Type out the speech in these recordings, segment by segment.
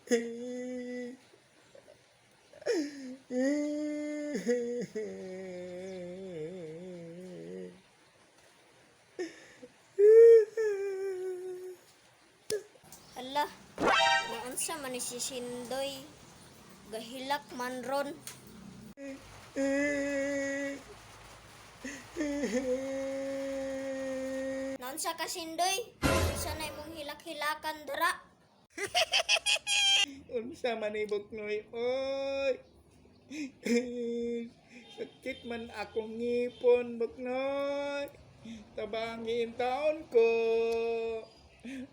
Hala, naunsa man ni si Sindoy? Gahilak man ron. Naunsa ka, Sindoy? Unsa na imong hilak-hilakan dara? Unsa man ni, Buknoy, oy? Sakit man akong ngipon, Buknoy. Tabangi taon ko.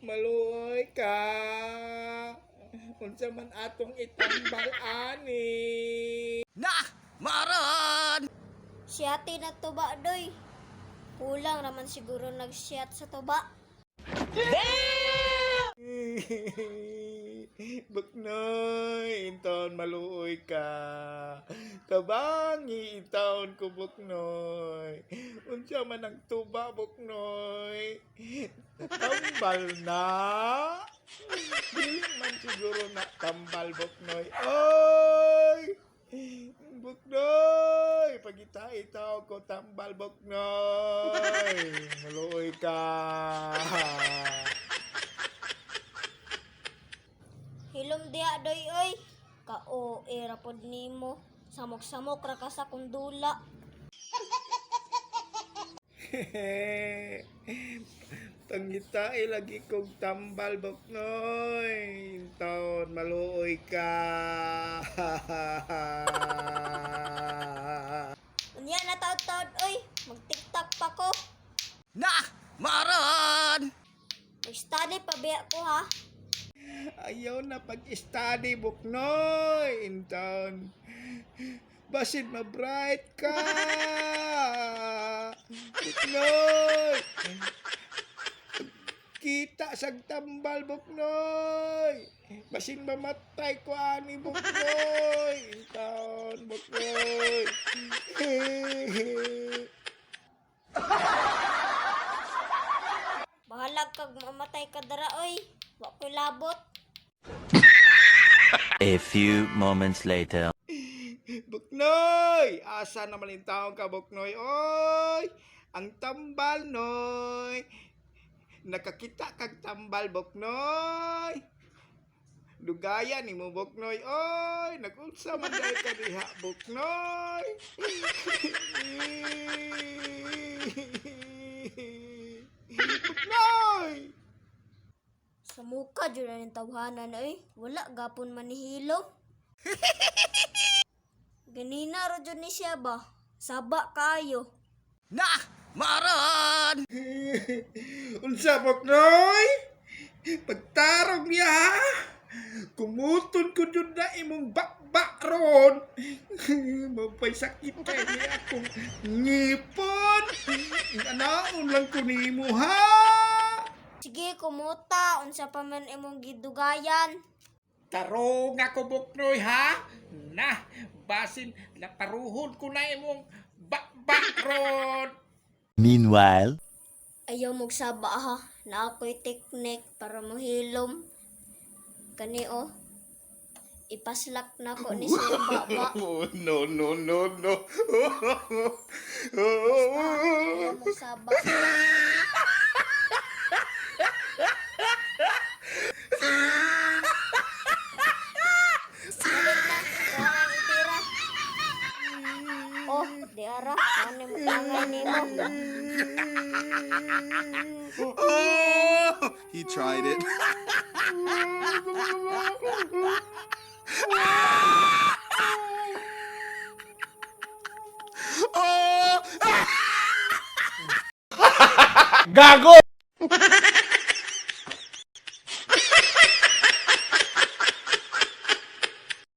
Maluoy ka. Unsa man atong itambal ani? Nah, maran! Siyati na tuba, doy. Kulang raman siguro nag-shot sa tuba. Buknoy, intaon maluoy ka. Tabangi intaon ko, Buknoy. Unsa man ang tuba, Buknoy? Tambal na. Dili man siguro na tambal, Buknoy. Oy! Buknoy! Pagita itaw ko tambal, Buknoy. Maluoy ka. Hilom diha, doy, oy. Kao era pod nimo. Samok-samok ra ka sa kundula. Pangitae lagi kong tambal, Boknoy. Taon, maluoy ka. Unya na taod-taod, oy. Mag-tiktok pa ko. Nah, maran! Mag-study pa biya ko ha. Ayaw na pag-study, Boknoy. Intaon. Basin ma-bright ka. Buknoy. Kita sag tambal, Buknoy. Basin mamatay ko ani, Buknoy. Intaon, Buknoy. Bahalag kag mamatay ka dara, oy. Wa ko'y labot. A few moments later. Buknoy! Asa naman yung taong ka, Buknoy? Oy! Ang tambal, Noy! Nakakita kag tambal, Buknoy! Dugayan ni mo, Buknoy! Oy! Nag-unsa man dahil ka diha, Buknoy! Buknoy! Sa muka jud na ning tawhanan oy. Wala gapon manihilom. Ganina ra jud ni siya ba? Saba kaayo. Nah, maran! Unsa, Buknoy? Pagtarong niya, ha? Kumuton ko dun na imong bakbak ron. Mapay sakit kay ni akong ngipon. Anaon lang ko nimo, ha? Sige, kumuta unsa pa man imong gidugayan. Tarong ako, Buknoy, ha? Nah, basin laparuhon ko na imong bakbak ron. Meanwhile, Ayaw magsaba ha. Na ako'y teknik para mohilom. Kani oh. Ipaslak na ko ni siya baba. Oh, no, no, no, no. Ayaw magsaba. Dali na. Kuha ang itira. Oh, di ara. Ano mo tangay nimo? Oh, he tried it. Oh! Gago!